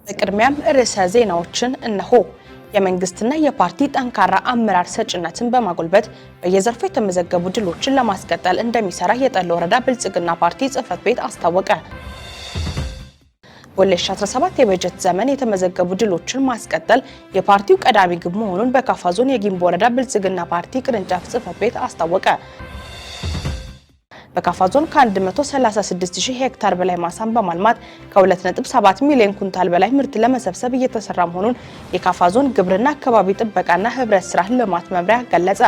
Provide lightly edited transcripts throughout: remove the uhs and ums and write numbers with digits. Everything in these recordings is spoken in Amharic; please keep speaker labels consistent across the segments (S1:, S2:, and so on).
S1: በቅድሚያም ርዕሰ ዜናዎችን እነሆ። የመንግስትና የፓርቲ ጠንካራ አመራር ሰጭነትን በማጎልበት በየዘርፉ የተመዘገቡ ድሎችን ለማስቀጠል እንደሚሰራ የጠለ ወረዳ ብልጽግና ፓርቲ ጽሕፈት ቤት አስታወቀ። በ2017 የበጀት ዘመን የተመዘገቡ ድሎችን ማስቀጠል የፓርቲው ቀዳሚ ግብ መሆኑን በካፋ ዞን የጊምቦ ወረዳ ብልጽግና ፓርቲ ቅርንጫፍ ጽሕፈት ቤት አስታወቀ። በካፋ ዞን ከ136,000 ሄክታር በላይ ማሳን በማልማት ከ2.7 ሚሊዮን ኩንታል በላይ ምርት ለመሰብሰብ እየተሰራ መሆኑን የካፋ ዞን ግብርና አካባቢ ጥበቃና ህብረት ስራ ልማት መምሪያ ገለጸ።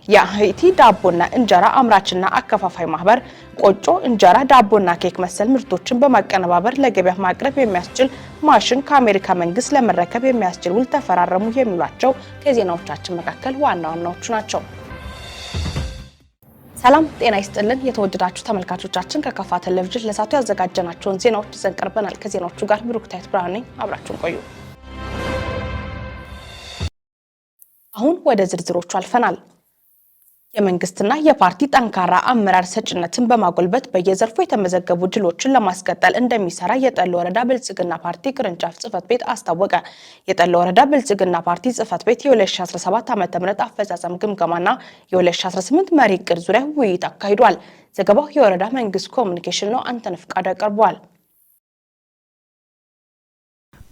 S1: የሀይቲ ዳቦና እንጀራ አምራችና አከፋፋይ ማህበር ቆጮ፣ እንጀራ፣ ዳቦና ኬክ መሰል ምርቶችን በማቀነባበር ለገበያ ማቅረብ የሚያስችል ማሽን ከአሜሪካ መንግስት ለመረከብ የሚያስችል ውል ተፈራረሙ። የሚሏቸው ከዜናዎቻችን መካከል ዋና ዋናዎቹ ናቸው። ሰላም ጤና ይስጥልን። የተወደዳችሁ ተመልካቾቻችን፣ ከካፋ ቴሌቪዥን ለሰዓቱ ያዘጋጀናቸውን ዜናዎች ይዘን ቀርበናል። ከዜናዎቹ ጋር ብሩክታይት ብርሃኑ ነኝ። አብራችሁን ቆዩ። አሁን ወደ ዝርዝሮቹ አልፈናል። የመንግስትና የፓርቲ ጠንካራ አመራር ሰጭነትን በማጎልበት በየዘርፉ የተመዘገቡ ድሎችን ለማስቀጠል እንደሚሰራ የጠለ ወረዳ ብልጽግና ፓርቲ ቅርንጫፍ ጽሕፈት ቤት አስታወቀ። የጠለ ወረዳ ብልጽግና ፓርቲ ጽሕፈት ቤት የ2017 ዓ.ም አፈጻጸም ግምገማና የ2018 መሪ እቅድ ዙሪያ ውይይት አካሂዷል። ዘገባው የወረዳ መንግስት ኮሚኒኬሽን ነው። አንተነህ ፍቃዱ ያቀርበዋል።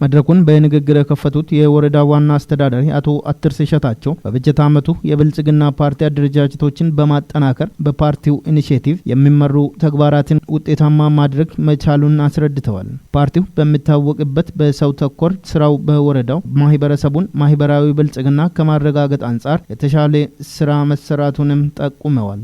S2: መድረኩን በንግግር የከፈቱት የወረዳ ዋና አስተዳዳሪ አቶ አትርስ እሸታቸው በበጀት ዓመቱ የብልጽግና ፓርቲ አደረጃጀቶችን በማጠናከር በፓርቲው ኢኒሼቲቭ የሚመሩ ተግባራትን ውጤታማ ማድረግ መቻሉን አስረድተዋል። ፓርቲው በሚታወቅበት በሰው ተኮር ስራው በወረዳው ማህበረሰቡን ማህበራዊ ብልጽግና ከማረጋገጥ አንጻር የተሻለ ስራ መሰራቱንም ጠቁመዋል።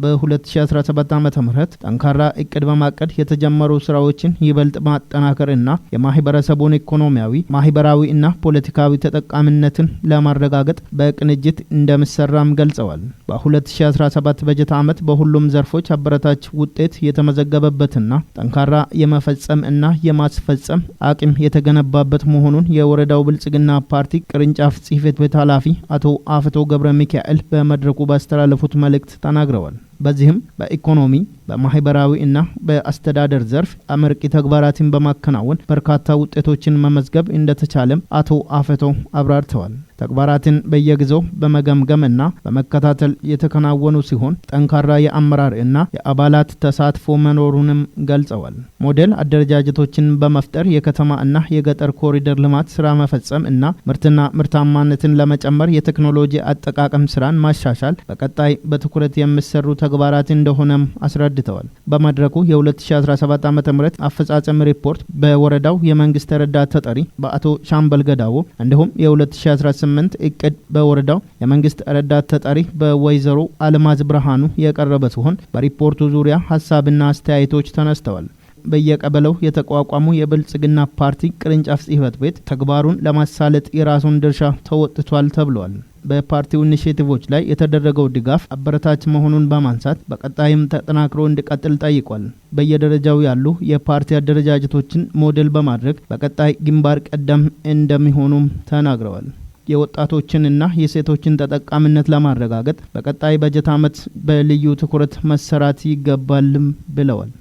S2: በ2017 ዓ.ም ጠንካራ እቅድ በማቀድ የተጀመሩ ስራዎችን ይበልጥ ማጠናከር እና የማህበረሰቡን ኢኮኖሚያዊ፣ ማህበራዊ እና ፖለቲካዊ ተጠቃሚነትን ለማረጋገጥ በቅንጅት እንደሚሰራም ገልጸዋል። በ2017 በጀት ዓመት በሁሉም ዘርፎች አበረታች ውጤት የተመዘገበበትና ጠንካራ የመፈጸም እና የማስፈጸም አቅም የተገነባበት መሆኑን የወረዳው ብልጽግና ፓርቲ ቅርንጫፍ ጽሕፈት ቤት ኃላፊ አቶ አፍቶ ገብረ ሚካኤል በመድረኩ ባስተላለፉት መልእክት ተናግረዋል። በዚህም በኢኮኖሚ፣ በማህበራዊ እና በአስተዳደር ዘርፍ አመርቂ ተግባራትን በማከናወን በርካታ ውጤቶችን መመዝገብ እንደተቻለም አቶ አፈቶ አብራርተዋል። ተግባራትን በየጊዜው በመገምገም እና በመከታተል የተከናወኑ ሲሆን ጠንካራ የአመራር እና የአባላት ተሳትፎ መኖሩንም ገልጸዋል። ሞዴል አደረጃጀቶችን በመፍጠር የከተማ እና የገጠር ኮሪደር ልማት ስራ መፈጸም እና ምርትና ምርታማነትን ለመጨመር የቴክኖሎጂ አጠቃቀም ስራን ማሻሻል በቀጣይ በትኩረት የሚሰሩ ተግባራት እንደሆነም አስረድተዋል። በመድረኩ የ2017 ዓ.ም አፈጻጸም ሪፖርት በወረዳው የመንግስት ረዳት ተጠሪ በአቶ ሻምበል ገዳዎ እንዲሁም የ2018 እቅድ በወረዳው የመንግስት ረዳት ተጠሪ በወይዘሮ አልማዝ ብርሃኑ የቀረበ ሲሆን በሪፖርቱ ዙሪያ ሀሳብና አስተያየቶች ተነስተዋል። በየቀበሌው የተቋቋሙ የብልጽግና ፓርቲ ቅርንጫፍ ጽሕፈት ቤት ተግባሩን ለማሳለጥ የራሱን ድርሻ ተወጥቷል ተብሏል። በፓርቲው ኢኒሼቲቮች ላይ የተደረገው ድጋፍ አበረታች መሆኑን በማንሳት በቀጣይም ተጠናክሮ እንዲቀጥል ጠይቋል። በየደረጃው ያሉ የፓርቲ አደረጃጀቶችን ሞዴል በማድረግ በቀጣይ ግንባር ቀደም እንደሚሆኑም ተናግረዋል። የወጣቶችንና የሴቶችን ተጠቃሚነት ለማረጋገጥ በቀጣይ በጀት ዓመት በልዩ ትኩረት መሰራት ይገባልም ብለዋል።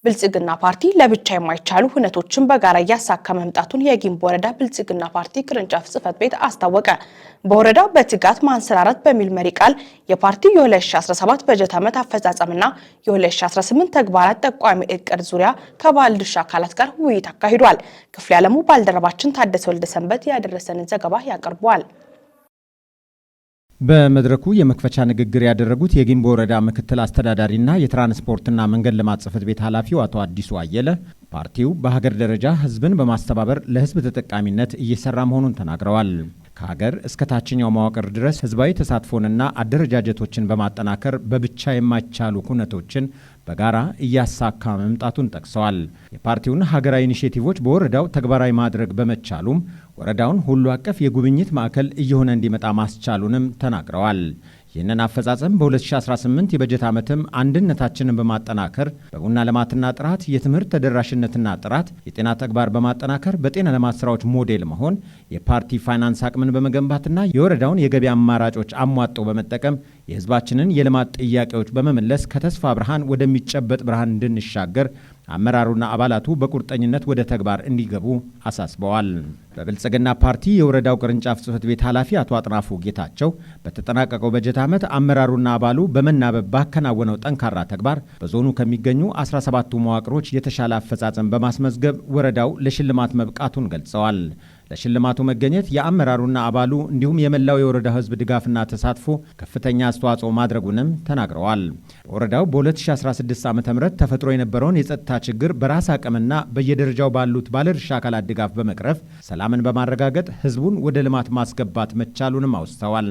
S1: ብልጽግና ፓርቲ ለብቻ የማይቻሉ ሁነቶችን በጋራ እያሳካ መምጣቱን የጊምቦ ወረዳ ብልጽግና ፓርቲ ቅርንጫፍ ጽሕፈት ቤት አስታወቀ። በወረዳው በትጋት ማንሰራራት በሚል መሪ ቃል የፓርቲው የ2017 በጀት ዓመት አፈጻጸምና የ2018 ተግባራት ጠቋሚ እቅድ ዙሪያ ከባለድርሻ አካላት ጋር ውይይት አካሂዷል። ክፍሌ ዓለሙ ባልደረባችን ታደሰ ወልደሰንበት ያደረሰንን ዘገባ ያቀርበዋል።
S3: በመድረኩ የመክፈቻ ንግግር ያደረጉት የጊምቦ ወረዳ ምክትል አስተዳዳሪና የትራንስፖርትና መንገድ ልማት ጽሕፈት ቤት ኃላፊው አቶ አዲሱ አየለ ፓርቲው በሀገር ደረጃ ሕዝብን በማስተባበር ለሕዝብ ተጠቃሚነት እየሰራ መሆኑን ተናግረዋል። ከሀገር እስከ ታችኛው መዋቅር ድረስ ሕዝባዊ ተሳትፎንና አደረጃጀቶችን በማጠናከር በብቻ የማይቻሉ ኩነቶችን በጋራ እያሳካ መምጣቱን ጠቅሰዋል። የፓርቲውን ሀገራዊ ኢኒሼቲቮች በወረዳው ተግባራዊ ማድረግ በመቻሉም ወረዳውን ሁሉ አቀፍ የጉብኝት ማዕከል እየሆነ እንዲመጣ ማስቻሉንም ተናግረዋል። ይህንን አፈጻጸም በ2018 የበጀት ዓመትም አንድነታችንን በማጠናከር በቡና ልማትና ጥራት፣ የትምህርት ተደራሽነትና ጥራት፣ የጤና ተግባር በማጠናከር በጤና ልማት ስራዎች ሞዴል መሆን፣ የፓርቲ ፋይናንስ አቅምን በመገንባትና የወረዳውን የገቢ አማራጮች አሟጦ በመጠቀም የህዝባችንን የልማት ጥያቄዎች በመመለስ ከተስፋ ብርሃን ወደሚጨበጥ ብርሃን እንድንሻገር አመራሩና አባላቱ በቁርጠኝነት ወደ ተግባር እንዲገቡ አሳስበዋል። በብልጽግና ፓርቲ የወረዳው ቅርንጫፍ ጽህፈት ቤት ኃላፊ አቶ አጥናፉ ጌታቸው በተጠናቀቀው በጀት ዓመት አመራሩና አባሉ በመናበብ ባከናወነው ጠንካራ ተግባር በዞኑ ከሚገኙ 17ቱ መዋቅሮች የተሻለ አፈጻጸም በማስመዝገብ ወረዳው ለሽልማት መብቃቱን ገልጸዋል። ለሽልማቱ መገኘት የአመራሩና አባሉ እንዲሁም የመላው የወረዳው ህዝብ ድጋፍና ተሳትፎ ከፍተኛ አስተዋጽኦ ማድረጉንም ተናግረዋል። በወረዳው በ2016 ዓ ም ተፈጥሮ የነበረውን የጸጥታ ችግር በራስ አቅምና በየደረጃው ባሉት ባለድርሻ አካላት ድጋፍ በመቅረፍ ሰላምን በማረጋገጥ ህዝቡን ወደ ልማት ማስገባት መቻሉንም አውስተዋል።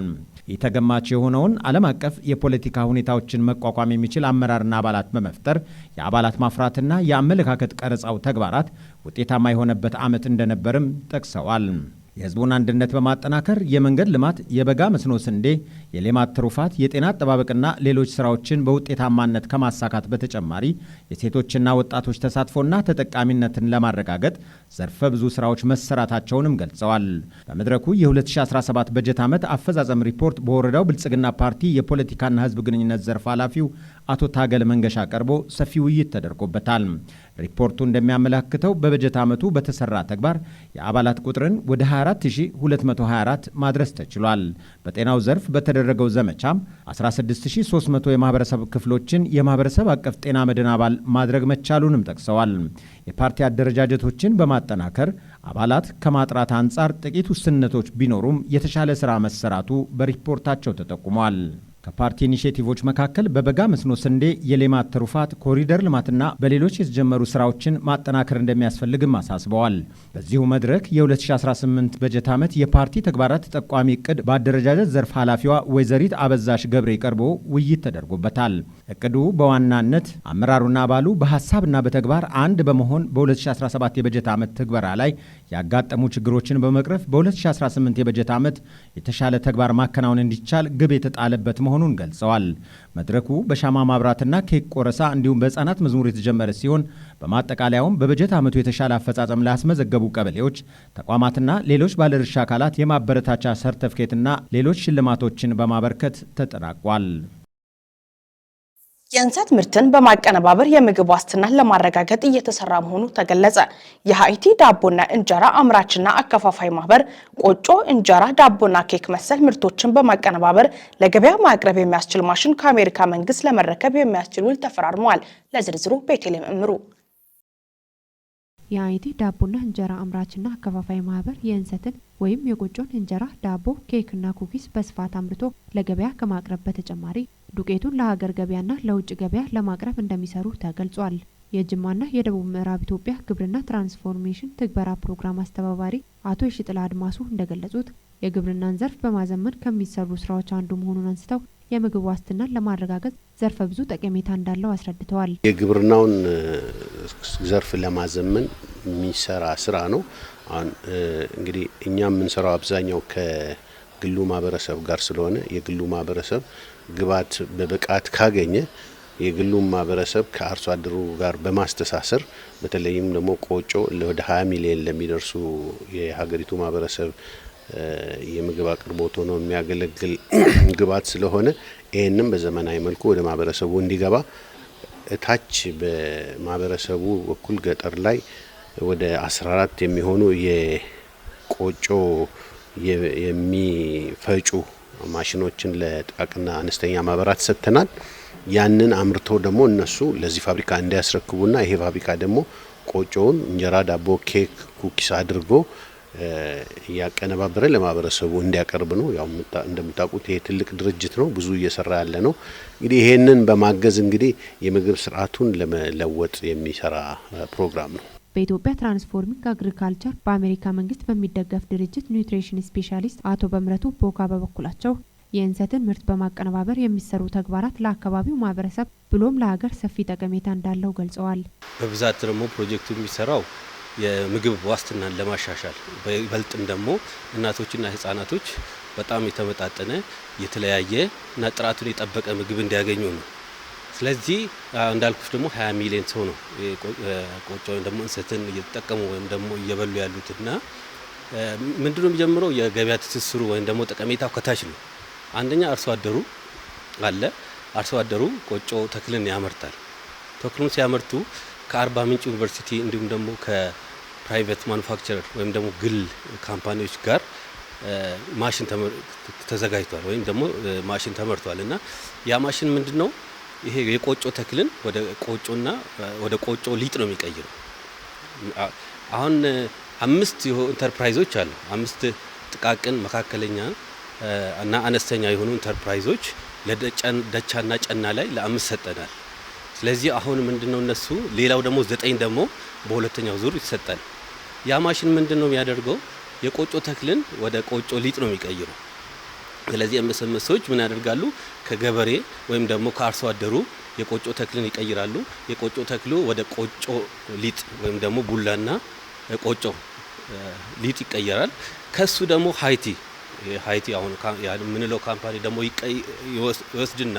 S3: የተገማች የሆነውን ዓለም አቀፍ የፖለቲካ ሁኔታዎችን መቋቋም የሚችል አመራርና አባላት በመፍጠር የአባላት ማፍራትና የአመለካከት ቀረጻው ተግባራት ውጤታማ የሆነበት ዓመት እንደነበርም ጠቅሰዋል። የህዝቡን አንድነት በማጠናከር የመንገድ ልማት፣ የበጋ መስኖ ስንዴ፣ የሌማት ትሩፋት፣ የጤና አጠባበቅና ሌሎች ስራዎችን በውጤታማነት ከማሳካት በተጨማሪ የሴቶችና ወጣቶች ተሳትፎና ተጠቃሚነትን ለማረጋገጥ ዘርፈ ብዙ ስራዎች መሰራታቸውንም ገልጸዋል። በመድረኩ የ2017 በጀት ዓመት አፈጻጸም ሪፖርት በወረዳው ብልጽግና ፓርቲ የፖለቲካና ህዝብ ግንኙነት ዘርፍ ኃላፊው አቶ ታገል መንገሻ ቀርቦ ሰፊ ውይይት ተደርጎበታል። ሪፖርቱ እንደሚያመላክተው በበጀት ዓመቱ በተሰራ ተግባር የአባላት ቁጥርን ወደ 24224 ማድረስ ተችሏል። በጤናው ዘርፍ በተደረገው ዘመቻም 16300 የማህበረሰብ ክፍሎችን የማህበረሰብ አቀፍ ጤና መድን አባል ማድረግ መቻሉንም ጠቅሰዋል። የፓርቲ አደረጃጀቶችን በማጠናከር አባላት ከማጥራት አንጻር ጥቂት ውስንነቶች ቢኖሩም የተሻለ ስራ መሰራቱ በሪፖርታቸው ተጠቁሟል። ከፓርቲ ኢኒሼቲቮች መካከል በበጋ መስኖ ስንዴ፣ የሌማት ትሩፋት፣ ኮሪደር ልማትና በሌሎች የተጀመሩ ስራዎችን ማጠናከር እንደሚያስፈልግም አሳስበዋል። በዚሁ መድረክ የ2018 በጀት ዓመት የፓርቲ ተግባራት ጠቋሚ እቅድ በአደረጃጀት ዘርፍ ኃላፊዋ ወይዘሪት አበዛሽ ገብሬ ቀርቦ ውይይት ተደርጎበታል። እቅዱ በዋናነት አመራሩና አባሉ በሀሳብና በተግባር አንድ በመሆን በ2017 የበጀት ዓመት ትግበራ ላይ ያጋጠሙ ችግሮችን በመቅረፍ በ2018 የበጀት ዓመት የተሻለ ተግባር ማከናወን እንዲቻል ግብ የተጣለበት መሆኑን ገልጸዋል። መድረኩ በሻማ ማብራትና ኬክ ቆረሳ እንዲሁም በህፃናት መዝሙር የተጀመረ ሲሆን በማጠቃለያውም በበጀት ዓመቱ የተሻለ አፈጻጸም ላስመዘገቡ ቀበሌዎች፣ ተቋማትና ሌሎች ባለድርሻ አካላት የማበረታቻ ሰርተፍኬትና ሌሎች ሽልማቶችን በማበርከት ተጠናቋል።
S1: የእንሰት ምርትን በማቀነባበር የምግብ ዋስትናን ለማረጋገጥ እየተሰራ መሆኑ ተገለጸ። የሀይቲ ዳቦና እንጀራ አምራችና አከፋፋይ ማህበር ቆጮ፣ እንጀራ፣ ዳቦና ኬክ መሰል ምርቶችን በማቀነባበር ለገበያ ማቅረብ የሚያስችል ማሽን ከአሜሪካ መንግስት ለመረከብ የሚያስችል ውል ተፈራርመዋል። ለዝርዝሩ ቤተልሔም እምሩ።
S4: የሀይቲ ዳቦና እንጀራ አምራችና አከፋፋይ ማህበር የእንሰትን ወይም የቆጮን እንጀራ፣ ዳቦ፣ ኬክና ኩኪስ በስፋት አምርቶ ለገበያ ከማቅረብ በተጨማሪ ዱቄቱን ለሀገር ገበያና ለውጭ ገበያ ለማቅረብ እንደሚሰሩ ተገልጿል። የጅማና የደቡብ ምዕራብ ኢትዮጵያ ግብርና ትራንስፎርሜሽን ትግበራ ፕሮግራም አስተባባሪ አቶ የሽጥላ አድማሱ እንደገለጹት የግብርናን ዘርፍ በማዘመን ከሚሰሩ ስራዎች አንዱ መሆኑን አንስተው የምግብ ዋስትናን ለማረጋገጥ ዘርፈ ብዙ ጠቀሜታ እንዳለው አስረድተዋል።
S5: የግብርናውን ዘርፍ ለማዘመን የሚሰራ ስራ ነው። አሁን እንግዲህ እኛ የምንሰራው አብዛኛው ከግሉ ማህበረሰብ ጋር ስለሆነ የግሉ ማህበረሰብ ግብዓት በብቃት ካገኘ የግሉ ማህበረሰብ ከአርሶ አደሩ ጋር በማስተሳሰር በተለይም ደግሞ ቆጮ ወደ 20 ሚሊዮን ለሚደርሱ የሀገሪቱ ማህበረሰብ የምግብ አቅርቦት ሆኖ የሚያገለግል ግብዓት ስለሆነ ይህንም በዘመናዊ መልኩ ወደ ማህበረሰቡ እንዲገባ እታች በማህበረሰቡ በኩል ገጠር ላይ ወደ 14 የሚሆኑ የቆጮ የሚፈጩ ማሽኖችን ለጥቃቅንና አነስተኛ ማህበራት ሰጥተናል። ያንን አምርተው ደግሞ እነሱ ለዚህ ፋብሪካ እንዲያስረክቡና ይሄ ፋብሪካ ደግሞ ቆጮውን እንጀራ፣ ዳቦ፣ ኬክ፣ ኩኪስ አድርጎ እያቀነባበረ ለማህበረሰቡ እንዲያቀርብ ነው። ያው እንደምታውቁት ይሄ ትልቅ ድርጅት ነው፣ ብዙ እየሰራ ያለ ነው። እንግዲህ ይሄንን በማገዝ እንግዲህ የምግብ ስርዓቱን ለመለወጥ የሚሰራ ፕሮግራም ነው።
S4: በኢትዮጵያ Transforming Agriculture በአሜሪካ መንግስት በሚደገፍ ድርጅት nutrition specialist አቶ በምረቱ ቦካ በበኩላቸው የእንሰትን ምርት በማቀነባበር የሚሰሩ ተግባራት ለአካባቢው ማህበረሰብ ብሎም ለሀገር ሰፊ ጠቀሜታ እንዳለው ገልጸዋል።
S6: በብዛት ደግሞ ፕሮጀክቱ የሚሰራው የምግብ ዋስትናን ለማሻሻል፣ በይበልጥም ደግሞ እናቶችና ህጻናቶች በጣም የተመጣጠነ፣ የተለያየ እና ጥራቱን የጠበቀ ምግብ እንዲያገኙ ነው። ስለዚህ እንዳልኩት ደግሞ 20 ሚሊዮን ሰው ነው ቆጮ ወይም ደግሞ እንሰትን እየተጠቀሙ ወይም ደግሞ እየበሉ ያሉትና ምንድነው የሚጀምረው የገበያ ትስስሩ ወይም ደግሞ ጠቀሜታው ከታች ነው። አንደኛ አርሶ አደሩ አለ። አርሶ አደሩ ቆጮ ተክልን ያመርታል። ተክሉን ሲያመርቱ ከአርባ ምንጭ ዩኒቨርሲቲ እንዲሁም ደግሞ ከ private manufacturer ወይም ደግሞ ግል company ዎች ጋር ማሽን ተዘጋጅቷል ወይም ደግሞ ማሽን ተመርቷል እና ያ ማሽን ምንድነው? ይሄ የቆጮ ተክልን ወደ ቆጮና ወደ ቆጮ ሊጥ ነው የሚቀይረው። አሁን 5 ኢንተርፕራይዞች አሉ። 5 ጥቃቅን፣ መካከለኛ እና አነስተኛ የሆኑ ኢንተርፕራይዞች ለደቻና ጨና ላይ ለ5 ሰጠናል። ስለዚህ አሁን ምንድነው እነሱ ሌላው ደግሞ 9 ደግሞ በሁለተኛው ዙር ይሰጣል። ያ ማሽን ምንድነው የሚያደርገው? የቆጮ ተክልን ወደ ቆጮ ሊጥ ነው የሚቀይረው። ስለዚህ MSMS ዎች ምን ያደርጋሉ? ከገበሬ ወይም ደግሞ ከአርሶ አደሩ የቆጮ ተክልን ይቀይራሉ። የቆጮ ተክሉ ወደ ቆጮ ሊጥ ወይም ደግሞ ቡላና ቆጮ ሊጥ ይቀየራል። ከሱ ደግሞ ሃይቲ አሁን የምንለው company ደግሞ ይወስድና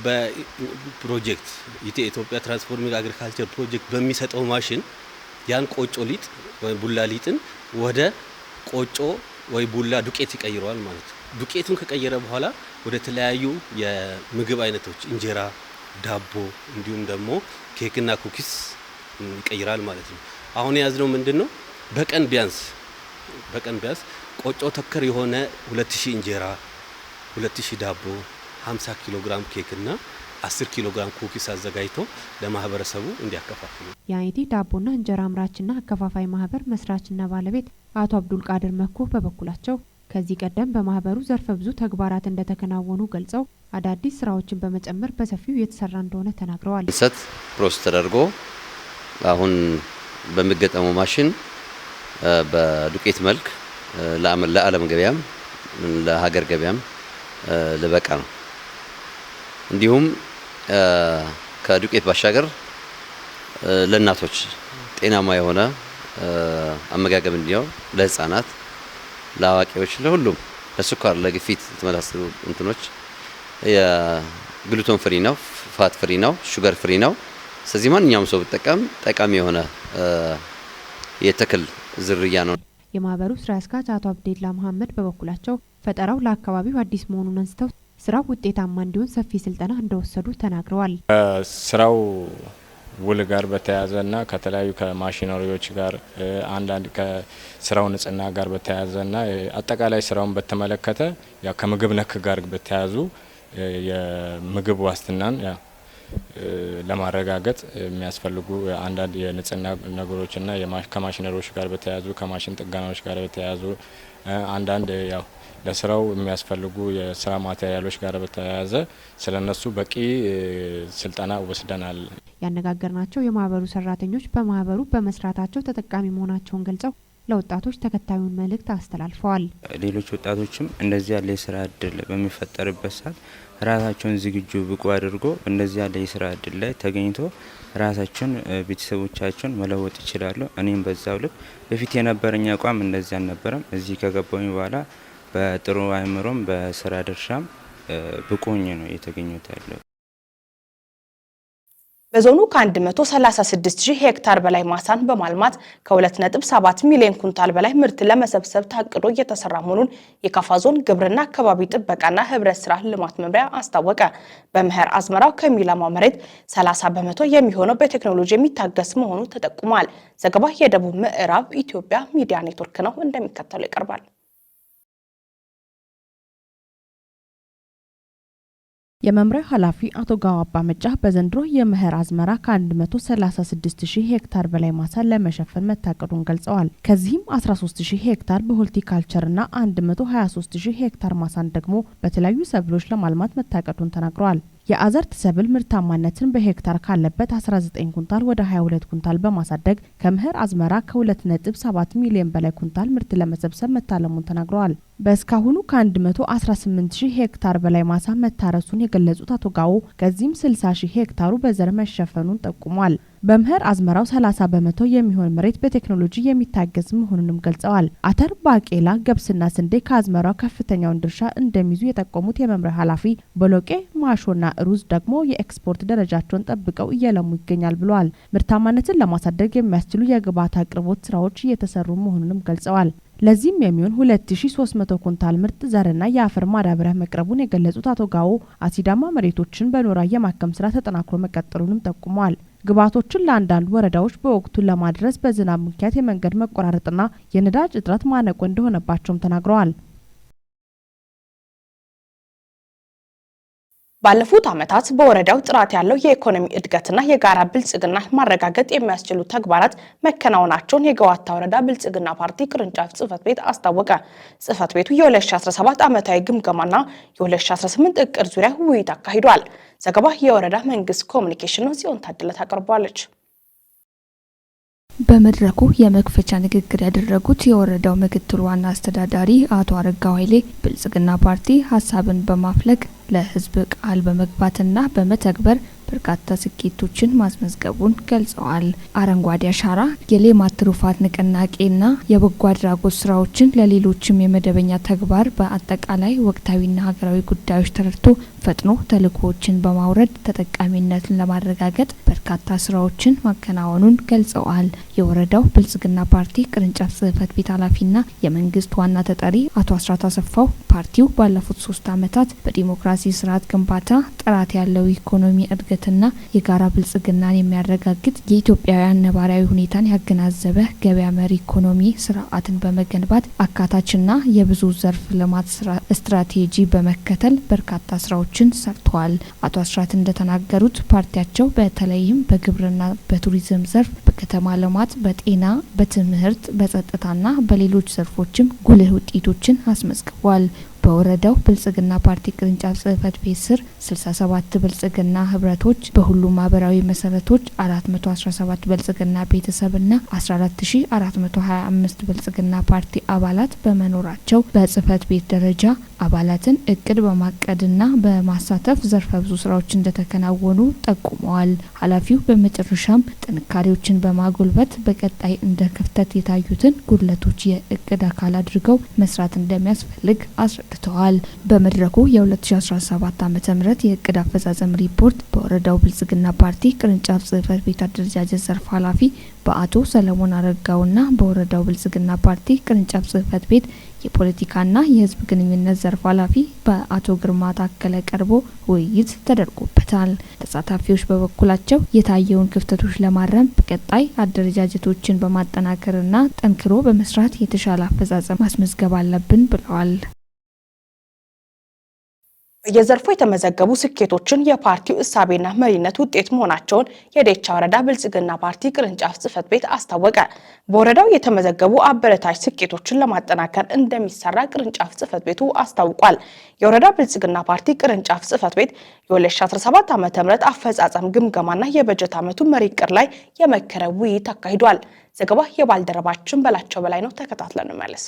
S6: በፕሮጀክት ኢትዮጵያ Transforming Agriculture Project በሚሰጠው ማሽን ያን ቆጮ ሊጥ ወይ ቡላ ሊጥን ወደ ቆጮ ወይ ቡላ ዱቄት ይቀይረዋል ማለት ነው። ዱቄቱን ከቀየረ በኋላ ወደ ተለያዩ የምግብ አይነቶች እንጀራ፣ ዳቦ እንዲሁም ደግሞ ኬክና cookies ይቀይራል ማለት ነው። አሁን የያዝነው ምንድነው? በቀን ቢያንስ ቆጮ ተኮር የሆነ 2000 እንጀራ፣ 2000 ዳቦ፣ 50 ኪሎ ግራም ኬክና 10 ኪሎ ግራም cookies አዘጋጅቶ ለማህበረሰቡ እንዲያከፋፍሉ።
S4: የአይቲ ዳቦና እንጀራ አምራችና አከፋፋይ ማህበር መስራችና ባለቤት አቶ አብዱል ቃድር መኮ በበኩላቸው ከዚህ ቀደም በማህበሩ ዘርፈ ብዙ ተግባራት እንደተከናወኑ ገልጸው አዳዲስ ስራዎችን በመጨመር በሰፊው እየተሰራ እንደሆነ ተናግረዋል።
S7: እንሰት process ተደርጎ አሁን በሚገጠመው ማሽን በዱቄት መልክ ለዓለም ገበያም ለሀገር ገበያም ሊበቃ ነው። እንዲሁም ከዱቄት ባሻገር ለእናቶች ጤናማ የሆነ አመጋገብ እንዲኖር፣ ለህፃናት፣ ለአዋቂዎች፣ ለሁሉም፣ ለስኳር፣ ለግፊት የተመሳሰሉ እንትኖች የ gluten free ነው፣ fat free ነው፣ sugar free ነው። ስለዚህ ማንኛውም ሰው ቢጠቀም ጠቃሚ የሆነ የተክል ዝርያ ነው።
S4: የማህበሩ ስራ አስኪያጅ አቶ አብዴላ መሀመድ በበኩላቸው ፈጠራው ለአካባቢው አዲስ መሆኑን አንስተው ስራው ውጤታማ እንዲሆን ሰፊ ስልጠና እንደወሰዱ ተናግረዋል።
S8: ስራው ውል ጋር በተያያዘና ከተለያዩ ከማሽነሪዎች ጋር፣ አንዳንድ ከስራው ንጽህና ጋር በተያያዘና አጠቃላይ ስራውን በተመለከተ ያ ከምግብ ነክ ጋር በተያያዙ የምግብ ዋስትናን ለማረጋገጥ የሚያስፈልጉ አንዳንድ የንጽህና ነገሮችና ከማሽነሪዎች ጋር በተያያዙ፣ ከማሽን ጥገናዎች ጋር በተያያዙ፣ አንዳንድ ያው ለስራው የሚያስፈልጉ የስራ ማቴሪያሎች ጋር በተያያዘ ስለነሱ በቂ ስልጠና ወስደናል።
S4: ያነጋገርናቸው የማህበሩ ሰራተኞች በማህበሩ በመስራታቸው ተጠቃሚ መሆናቸውን ገልጸው ለወጣቶች ተከታዩን መልእክት አስተላልፈዋል።
S9: ሌሎች ወጣቶችም እንደዚህ ያለ የስራ እድል በሚፈጠርበት ሰዓት ራሳቸውን ዝግጁ ብቁ አድርጎ እንደዚህ ያለ የስራ እድል ላይ ተገኝቶ ራሳቸውን፣ ቤተሰቦቻቸውን መለወጥ ይችላሉ። እኔም በዛው ልክ በፊት የነበረኝ አቋም እንደዚህ አልነበረም። እዚህ ከገባሁኝ በኋላ በጥሩ አእምሮም በስራ ድርሻም ብቁ ሆኜ ነው የተገኘሁት ያለው።
S1: በዞኑ ከ136 ሺህ ሄክታር በላይ ማሳን በማልማት ከ2.7 ሚሊዮን ኩንታል በላይ ምርት ለመሰብሰብ ታቅዶ እየተሰራ መሆኑን የካፋ ዞን ግብርና፣ አካባቢ ጥበቃና ህብረት ስራ ልማት መምሪያ አስታወቀ። በመኸር አዝመራው ከሚለማው መሬት 30% የሚሆነው በቴክኖሎጂ የሚታገዝ መሆኑ ተጠቁሟል። ዘገባ የደቡብ ምዕራብ ኢትዮጵያ ሚዲያ ኔትወርክ ነው፣ እንደሚከተለው ይቀርባል። የመምሪያው ኃላፊ አቶ ጋዋባ መጫ በዘንድሮ የመኸር አዝመራ ከ136 ሺህ ሄክታር በላይ ማሳ ለመሸፈን መታቀዱን ገልጸዋል። ከዚህም 13 ሺህ ሄክታር በሆርቲካልቸርና 123 ሺህ ሄክታር ማሳን ደግሞ በተለያዩ ሰብሎች ለማልማት መታቀዱን ተናግረዋል። የአዝርዕት ሰብል ምርታማነትን በሄክታር ካለበት 19 ኩንታል ወደ 22 ኩንታል በማሳደግ ከመኸር አዝመራ ከ2.7 ሚሊዮን በላይ ኩንታል ምርት ለመሰብሰብ መታለሙን ተናግረዋል። በእስካሁኑ ከ118 ሺህ ሄክታር በላይ ማሳ መታረሱን የገለጹት አቶ ጋዎ ከዚህም 60 ሺህ ሄክታሩ በዘር መሸፈኑን ጠቁሟል።
S4: በመኸር አዝመራው 30% የሚሆን መሬት በቴክኖሎጂ የሚታገዝ መሆኑንም ገልጸዋል። አተር፣ ባቄላ፣ ገብስና ስንዴ ከአዝመራው ከፍተኛውን ድርሻ እንደሚይዙ የጠቆሙት የመምሪያ ኃላፊ ቦሎቄ፣ ማሾና ሩዝ ደግሞ የኤክስፖርት ደረጃቸውን ጠብቀው እየለሙ ይገኛል ብለዋል። ምርታማነትን ለማሳደግ የሚያስችሉ የግብዓት አቅርቦት ስራዎች እየተሰሩ መሆኑንም ገልጸዋል። ለዚህም የሚሆን 2300 ኩንታል ምርጥ ዘርና የአፈር ማዳበሪያ መቅረቡን የገለጹት አቶ ጋዎ አሲዳማ መሬቶችን በኖራ የማከም ስራ ተጠናክሮ መቀጠሉንም ጠቁመዋል። ግብዓቶችን ለአንዳንድ ወረዳዎች በወቅቱ ለማድረስ በዝናብ ምክንያት የመንገድ መቆራረጥና የነዳጅ እጥረት ማነቆ እንደሆነባቸውም ተናግረዋል።
S1: ባለፉት ዓመታት በወረዳው ጥራት ያለው የኢኮኖሚ እድገትና የጋራ ብልጽግና ማረጋገጥ የሚያስችሉ ተግባራት መከናወናቸውን የገዋታ ወረዳ ብልጽግና ፓርቲ ቅርንጫፍ ጽህፈት ቤት አስታወቀ። ጽህፈት ቤቱ የ2017 ዓመታዊ ግምገማና የ2018 እቅድ ዙሪያ ውይይት አካሂዷል። ዘገባ የወረዳ መንግስት ኮሚኒኬሽን ነው። ጽዮን ታደለ ታቀርበዋለች።
S10: በመድረኩ የመክፈቻ ንግግር ያደረጉት የወረዳው ምክትል ዋና አስተዳዳሪ አቶ አረጋው ኃይሌ ብልጽግና ፓርቲ ሀሳብን በማፍለቅ ለሕዝብ ቃል በመግባትና በመተግበር በርካታ ስኬቶችን ማስመዝገቡን ገልጸዋል። አረንጓዴ አሻራ፣ የሌማት ትሩፋት ንቅናቄና የበጎ አድራጎት ስራዎችን ለሌሎችም የመደበኛ ተግባር በአጠቃላይ ወቅታዊና ሀገራዊ ጉዳዮች ተረድቶ ፈጥኖ ተልዕኮዎችን በማውረድ ተጠቃሚነትን ለማረጋገጥ በርካታ ስራዎችን ማከናወኑን ገልጸዋል። የወረዳው ብልጽግና ፓርቲ ቅርንጫፍ ጽህፈት ቤት ኃላፊና የመንግስት ዋና ተጠሪ አቶ አስራት አሰፋው ፓርቲው ባለፉት 3 ዓመታት በዲሞክራሲ ስርዓት ግንባታ ጥራት ያለው ኢኮኖሚ እድገትና የጋራ ብልጽግናን የሚያረጋግጥ የኢትዮጵያውያን ነባራዊ ሁኔታን ያገናዘበ ገበያ መር ኢኮኖሚ ስርዓትን በመገንባት አካታችና የብዙ ዘርፍ ልማት ስትራቴጂ በመከተል በርካታ ስራዎችን ሰርተዋል። አቶ አስራት እንደተናገሩት ፓርቲያቸው በተለይም በግብርና፣ በቱሪዝም ዘርፍ፣ በከተማ ልማት፣ በጤና፣ በትምህርት፣ በጸጥታና በሌሎች ዘርፎችም ጉልህ ውጤቶችን አስመዝግቧል። በወረዳው ብልጽግና ፓርቲ ቅርንጫፍ ጽህፈት ቤት ስር 67 ብልጽግና ህብረቶች በሁሉም ማህበራዊ መሰረቶች 417 ብልጽግና ቤተሰብና 14425 ብልጽግና ፓርቲ አባላት በመኖራቸው በጽህፈት ቤት ደረጃ አባላትን እቅድ በማቀድና በማሳተፍ ዘርፈ ብዙ ስራዎች እንደተከናወኑ ጠቁመዋል። ኃላፊው በመጨረሻም ጥንካሬዎችን በማጎልበት በቀጣይ እንደ ክፍተት የታዩትን ጉድለቶች የእቅድ አካል አድርገው መስራት እንደሚያስፈልግ አስረድተዋል። በመድረኩ የ2017 ዓ.ም የእቅድ አፈጻጸም ሪፖርት በወረዳው ብልጽግና ፓርቲ ቅርንጫፍ ጽህፈት ቤት አደረጃጀት ዘርፍ ኃላፊ በአቶ ሰለሞን አረጋውና በወረዳው ብልጽግና ፓርቲ ቅርንጫፍ ጽህፈት ቤት የፖለቲካና የህዝብ ግንኙነት ዘርፍ ኃላፊ በአቶ ግርማ ታከለ ቀርቦ ውይይት ተደርጎበታል። ተሳታፊዎች በበኩላቸው የታየውን ክፍተቶች ለማረም በቀጣይ አደረጃጀቶችን በማጠናከርና ጠንክሮ በመስራት የተሻለ አፈጻጸም ማስመዝገብ አለብን ብለዋል።
S1: በየዘርፉ የተመዘገቡ ስኬቶችን የፓርቲው እሳቤና መሪነት ውጤት መሆናቸውን የዴቻ ወረዳ ብልጽግና ፓርቲ ቅርንጫፍ ጽህፈት ቤት አስታወቀ። በወረዳው የተመዘገቡ አበረታች ስኬቶችን ለማጠናከር እንደሚሰራ ቅርንጫፍ ጽህፈት ቤቱ አስታውቋል። የወረዳ ብልጽግና ፓርቲ ቅርንጫፍ ጽህፈት ቤት የ2017 ዓ.ም አፈጻጸም ግምገማና የበጀት ዓመቱ መሪ ዕቅድ ላይ የመከረ ውይይት አካሂዷል። ዘገባ የባልደረባችን በላቸው በላይ ነው። ተከታትለን እንመለስ።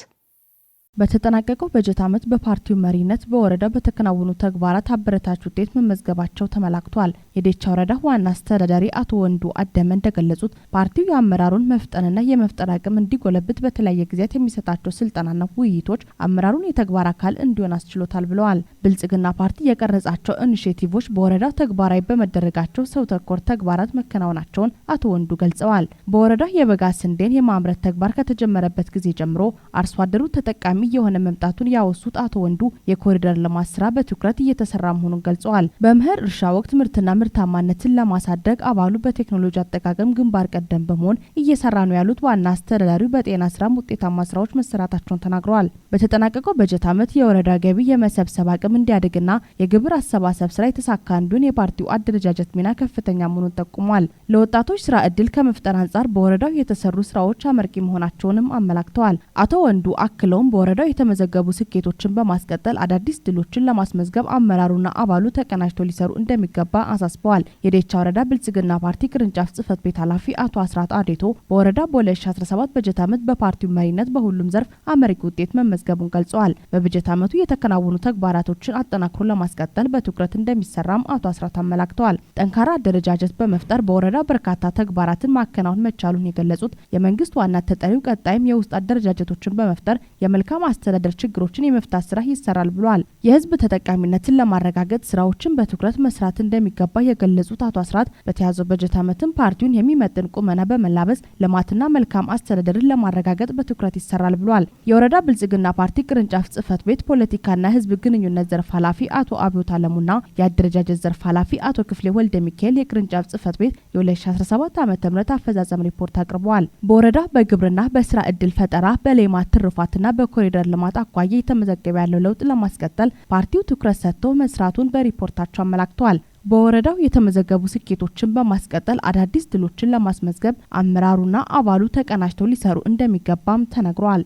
S4: በተጠናቀቀው በጀት ዓመት በፓርቲው መሪነት በወረዳው በተከናወኑ ተግባራት አበረታች ውጤት መመዝገባቸው ተመላክቷል። የዴቻ ወረዳ ዋና አስተዳዳሪ አቶ ወንዱ አደመ እንደገለጹት ፓርቲው የአመራሩን መፍጠንና የመፍጠር አቅም እንዲጎለብት በተለያየ ጊዜያት የሚሰጣቸው ስልጠናና ውይይቶች አመራሩን የተግባር አካል እንዲሆን አስችሎታል ብለዋል። ብልጽግና ፓርቲ የቀረጻቸው ኢኒሼቲቮች በወረዳው ተግባራዊ በመደረጋቸው ሰው ተኮር ተግባራት መከናወናቸውን አቶ ወንዱ ገልጸዋል። በወረዳው የበጋ ስንዴን የማምረት ተግባር ከተጀመረበት ጊዜ ጀምሮ አርሶ አደሩ ተጠቃሚ የሆነ መምጣቱን ያወሱት አቶ ወንዱ የኮሪደር ልማት ስራ በትኩረት እየተሰራ መሆኑን ገልጸዋል። በመኸር እርሻ ወቅት ምርትና ምርታማነትን ለማሳደግ አባሉ በቴክኖሎጂ አጠቃቀም ግንባር ቀደም በመሆን እየሰራ ነው ያሉት ዋና አስተዳዳሪው በጤና ስራም ውጤታማ ስራዎች መሰራታቸውን ተናግረዋል። በተጠናቀቀው በጀት ዓመት የወረዳ ገቢ የመሰብሰብ አቅም እንዲያድግና የግብር አሰባሰብ ስራ የተሳካ እንዲሆን የፓርቲው አደረጃጀት ሚና ከፍተኛ መሆኑን ጠቁሟል። ለወጣቶች ስራ እድል ከመፍጠር አንጻር በወረዳው የተሰሩ ስራዎች አመርቂ መሆናቸውንም አመላክተዋል። አቶ ወንዱ አክለውም በወረዳው
S1: በወረዳው የተመዘገቡ ስኬቶችን በማስቀጠል አዳዲስ ድሎችን ለማስመዝገብ አመራሩና አባሉ ተቀናጅቶ ሊሰሩ እንደሚገባ አሳስበዋል። የዴቻ ወረዳ ብልጽግና ፓርቲ ቅርንጫፍ ጽህፈት ቤት ኃላፊ አቶ አስራት አዴቶ በወረዳ በ2017 በጀት ዓመት በፓርቲው መሪነት በሁሉም ዘርፍ አመርቂ ውጤት መመዝገቡን ገልጸዋል። በበጀት ዓመቱ የተከናወኑ ተግባራቶችን አጠናክሮ ለማስቀጠል በትኩረት እንደሚሰራም አቶ አስራት አመላክተዋል። ጠንካራ አደረጃጀት በመፍጠር በወረዳ በርካታ ተግባራትን ማከናወን መቻሉን የገለጹት የመንግስት ዋና ተጠሪው ቀጣይም የውስጥ አደረጃጀቶችን በመፍጠር የመልካም አስተዳደር ችግሮችን የመፍታት ስራ ይሰራል ብለዋል። የህዝብ ተጠቃሚነትን ለማረጋገጥ ስራዎችን በትኩረት መስራት እንደሚገባ የገለጹት አቶ አስራት በተያዘው በጀት ዓመትም ፓርቲውን የሚመጥን ቁመና በመላበስ ልማትና መልካም አስተዳደርን ለማረጋገጥ በትኩረት ይሰራል ብለዋል። የወረዳ ብልጽግና ፓርቲ ቅርንጫፍ ጽህፈት ቤት ፖለቲካና ህዝብ ግንኙነት ዘርፍ ኃላፊ አቶ አብዮት አለሙና የአደረጃጀት ዘርፍ ኃላፊ አቶ ክፍሌ ወልደ ሚካኤል የቅርንጫፍ ጽህፈት ቤት የ2017 ዓ.ም አፈጻጸም ሪፖርት አቅርበዋል። በወረዳ በግብርና፣ በስራ እድል ፈጠራ፣ በሌማት ትሩፋትና በኮሪደር ልማት አኳያ የተመዘገበ ያለው ለውጥ ለማስቀጠል ፓርቲው ትኩረት ሰጥቶ መስራቱን በሪፖርታቸው አመላክተዋል። በወረዳው የተመዘገቡ ስኬቶችን በማስቀጠል አዳዲስ ድሎችን ለማስመዝገብ አመራሩና አባሉ ተቀናጅተው ሊሰሩ እንደሚገባም ተነግሯል።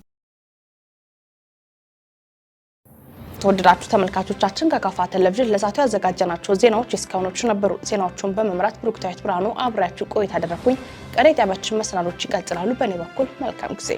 S1: ተወደዳችሁ ተመልካቾቻችን፣ ከካፋ ቴሌቪዥን ለሰዓቱ ያዘጋጀናቸው ዜናዎች እስካሁኖቹ ነበሩ። ዜናዎቹን በመምራት ብሩክታዊት ብርሃኑ አብሬያችሁ ቆይታ አደረኩኝ። ቀሪ ጣቢያችን መሰናዶች ይቀጥላሉ። በእኔ በኩል መልካም ጊዜ።